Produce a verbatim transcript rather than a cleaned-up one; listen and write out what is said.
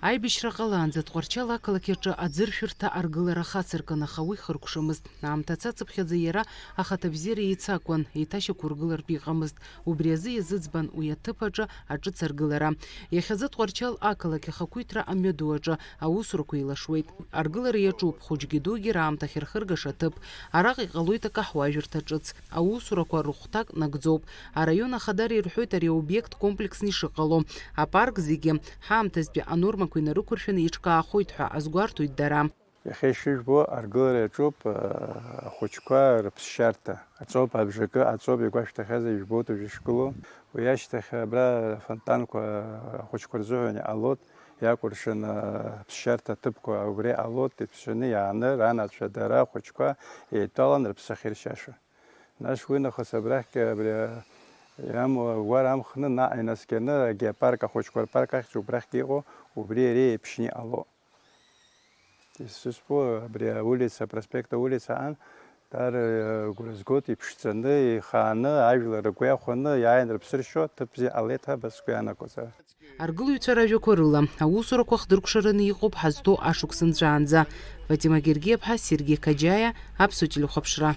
Аибашьра ҟалаанӡа Тҟәарчал ақалақь аҿы аӡыршәырҭа аргылара хацыркын, аха уи хыркәшамызт. Аамҭа цацыԥхьаӡа иара ахаҭабзиара еицакуан, еиҭашьақәыргылартә иҟамызт. Убри азы иазыӡбан уи аҭыԥ аҿы аҿыц аргылара. Иахьазы Тҟәарчал ақалақь ахақәиҭра амҩаду аҿы аусурақәа еилашуеит. Аргылара иаҿуп, хәыҷгьы дугьы раамҭахь рхыргаша аҭыԥ. Араҟа иҟалоит акаҳуажәырҭа ҿыц. Аусурақәа рыхәҭак нагӡоуп. Араион ахадара ирҳәоит ари аобиект комплексны ишыҟало. Апарк зегьы ҳаамҭазтәи анормақәа инарықәыршәаны иҿкаахоит ҳәа азгәарҭоит дара. Иахьа ишыжәбо, аргылара иаҿуп, ахәыҷқәа рыԥсшьарҭа. Аҵоуп абжакы, аҵоуп игәашәҭахьаз, ижәбоит уажә ишгылоу. Уи ашьҭахь абра афонтанқәа ахәыҷқәа рзыҳәан иҟалоит, иакәыршан аԥсшьарҭа аҭыԥқәа убри иҟалоит, иԥсшьаны иааны, ранацәа дара ахәыҷқәа еидтәалан рыԥсы ахьыршьаша. Нас уи нахыс абрахьгьы абри иамоу агәар амхны наҟ инаскьаны агеопарк, ахәыҷқәа рпарк ахьӡ убрахьгьы иҟоу, убри иара еиԥшны иҟало. Исызбо абри аулица, апроспект аулица аан, даара агәра згоит, иԥшӡаны, ихааны, ажәлар ргәы иахәаны, иааины рыԥсы ршьо, ҭыԥ бзиа ҟалеит ҳәа ба сгәы иаанагозаара. Аргылаҩцәа ражәақәа рыла, аусурақәа хдыркәшараны иҟоуп ҳазҭоу ашықәс нҵәаанӡа. Фатима Гергиаԥҳа, Сергеи Қаџьаиа, Аԥсуа телехәаԥшра.